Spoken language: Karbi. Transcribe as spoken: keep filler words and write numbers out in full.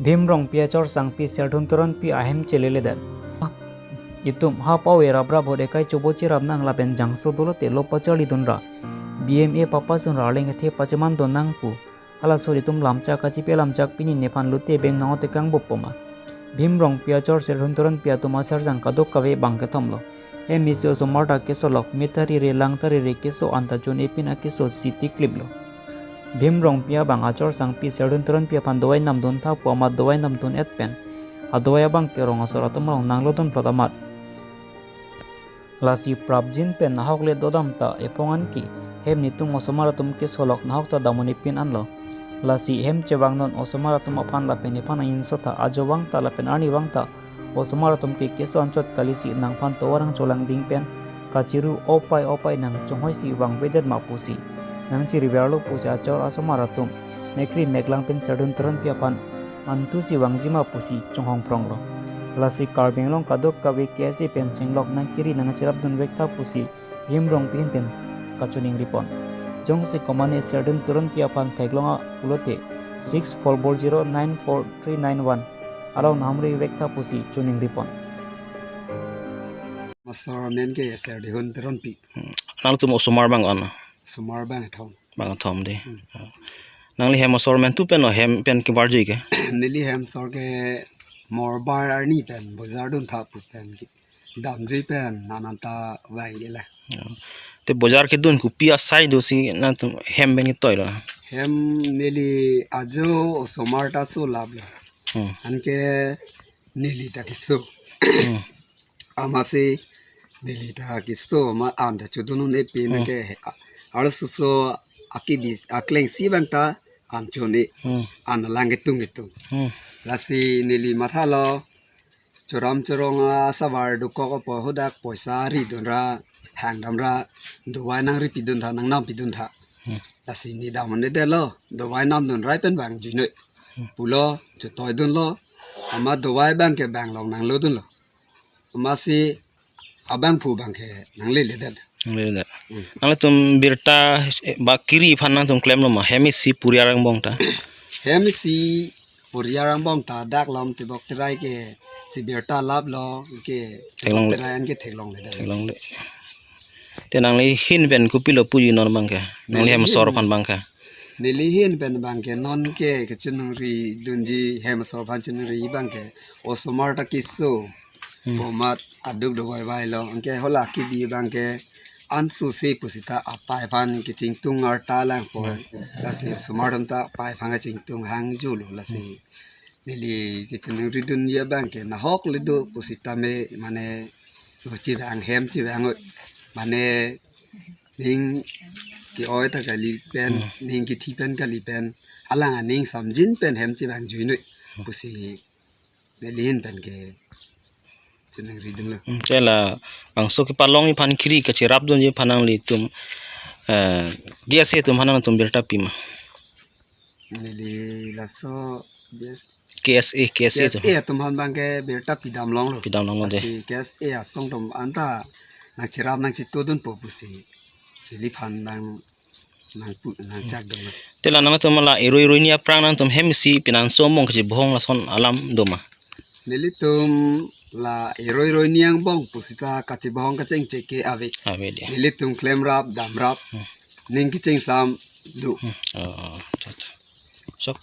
Bhim Rongpi achor sangpi Serdun Teronpi ahem cheleledet. Itum ha pave raprap ahut ekai chobo cherap nang lapen jangso dolote lo pacharlidunra. B M A papasunra arleng kethe pachemandon nang pu. Halaso itum lamchak kachipe lamchak pini nephan lote beng nang ote kangbup poma. Bhim Rongpi achor Serdun Teronpi atum asar jang kadokave bang kethom lo. Hem isi osomar ta kesolok, me tarire lang tarire keso anta chun-e pin akeso si tiklip lo. Bhim Rongpi abang achor sangpi Serdun Teronpi aphan dovai namdun tha pu amat dovai namdun et pen adovai abang ke rong asor atum along nanglodun plot amat. Lasi prapjin pen nahok le dodam ta ephong anke hem netum osomar atum kesolok nahok ta dam un-e pin anlo. Lasi hem chevangnon osomar atum aphan lapen nephan ahin sotha ajo vang ta lapen arni vang ta osomar atum ke keso anchot kali si nangphan tovar nangcholangding pen kachiru opai opai nang chonghoi si vangvedet ma pusi nangchiriverlo pusi achor asomar atum mekri meklang pen Serdun Teronpi aphan antu si vangji ma pusi chonghong pronglo. Lasi Karbi Anglong kadokave K S A pen chenglok nangkiri nangcherapdun vek tha pusi Bhim Rongpi ahin pen kachoningripon. Jongsi komane Serdun Teronpi aphan theklong a pulote six four four zero nine four three nine one along nahumri vek tha pusi choningripon. Masor amen ke Serdihun Teronpi. Nangtum osomar bang on? Osomar bang thom. Bang thom de. Hmm. Nangli hem osomar amen tu pen o hem pen kebarjui ke? Neli hem osomar ke morbar arni pen bojar dun tha pu pen ke damjui pen nananta vai ila. Ya. Te bojar kedun kopi asai do si nangtum hem pen ketoilo? Hem neli ajo osomar ta solaplo. Hmm. Anke neli ta keso. Hmm. Amatsi neli ta keso ma an ta chodun un-e pin Hmm. ke arloso akebi akleng si bang ta an chon-e Hmm. an lang ketung ketung. Hmm. Lasi neli mathalo choram chorong asavar dokok apot hadak poisa ridunra hangdamra dovai nangripidun tha nangnampidun tha. Hmm. Lasi ne dam un-edetlo dovai namdun rai pen vangjuinoi. Hmm. Pulo chotoidunlo amat dovai bang ke bang long nanglodunlo. Amatsi abangphu bang ke nangleledet. Nangleledet. Hmm. Nangtum birta eh, ba kiri aphan nangtum klemlo ma hem isi puriar angbong ta? Hem isi puriar angbong ta dak lom tebok terai ke si birta laplo ke Theklongle. Tebok terai an ke theklongledet. Theklongle. Te nangli ahin pen kopilo puji non bang ke? Nangli Neli hem osomar ahin. Aphan bang ke? Neli ahin pen bang ke non ke kechiningri dunji hem osomar aphan chiningri bang ke osomar ta keso. Hmm. Pu amat aduk dovai vailo. Anke hala kebi bang ke ansu se pusita apai aphan kechingtung arta langpo. Hmm. Lasi osomar atum ta apai aphan kechingtung hangjulo lasi. Hmm. Neli kechiningri dunji abang ke nahok le do pusita me mane lo chevang hem chevang oi. Mane ning ke-oi ta kali pen, Hmm. ning kethi pen kali pen, alang aning samjin pen hem chevangjuinoi. Hmm. Pusi neli ahin pen ke chiningri dunlo. Hmm, te labangso kepalongji aphan kiri kacherapdunji aphan nanglitum eh, K S A atum aphan nangtum birta pi ma? Neli laso K S K S A, K S A atum. K S A atum aphan bang ke birta pidam longlo. Pidam longlo de. Lasi K S A asong atum anta nangcherap nangchitudunpo pusi chili aphan bang nangpu nangchakdunlo. Te la nangtum la eroi eroi ni aphrang nangtum hem isi pinanso mong kechibohong lason alam do ma? Nelitum la eroi eroi ni angbong pusita kachibohong kachingchek ke ave. Ave de. Nelitum klemrap damrap. Hmm. Ning kechingsam do. Hmm. Oh, oh, acha, acha. Sok.